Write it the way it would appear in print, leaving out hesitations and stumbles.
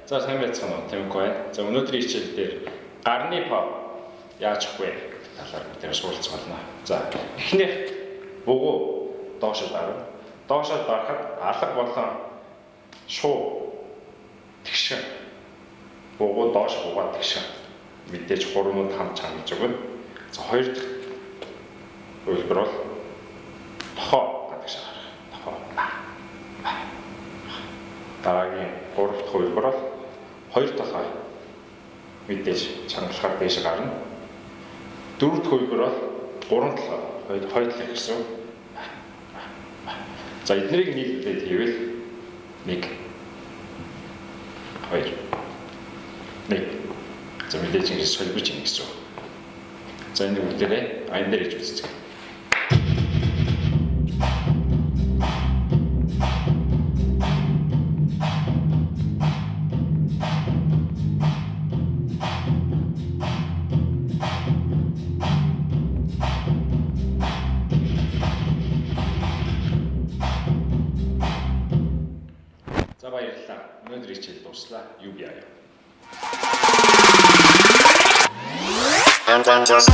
За, сайн байцгаана уу? Тэмэхгүй байна. За, өнөөдрийн хичээл дээр гарны pop яаж авах вэ гэдэг талаар бүгдээр суралцах болно. За, эхнийх бугуу доошо дарна. Доошо дарахад алга болон шуу тэгшин. Бугуу доош бугаад тэгшин. Мэдээж хурмууд хамт чангалж өгнө. За, хоёр дахь хувилбар бол тохоо гадагш гарах. Тохоо. Дараагийн гурав дахь хувилбар бол хоёр толгой мэдээж чангалахаар дээш гарна. Дөрөв дэх хувилбар бол гурван толгой, хоёр хоёр талыг гэсэн. За, эднийг нийлүүлээд хийвэл 1 2 1. За, мэдээж ингэж солбиж ийн гэсэн. За, энэ бүгдээрээ аян дээр хийж үзцгээе. За, баярлалаа. Өнөөдрийн хичээл дууслаа. UBI. And then just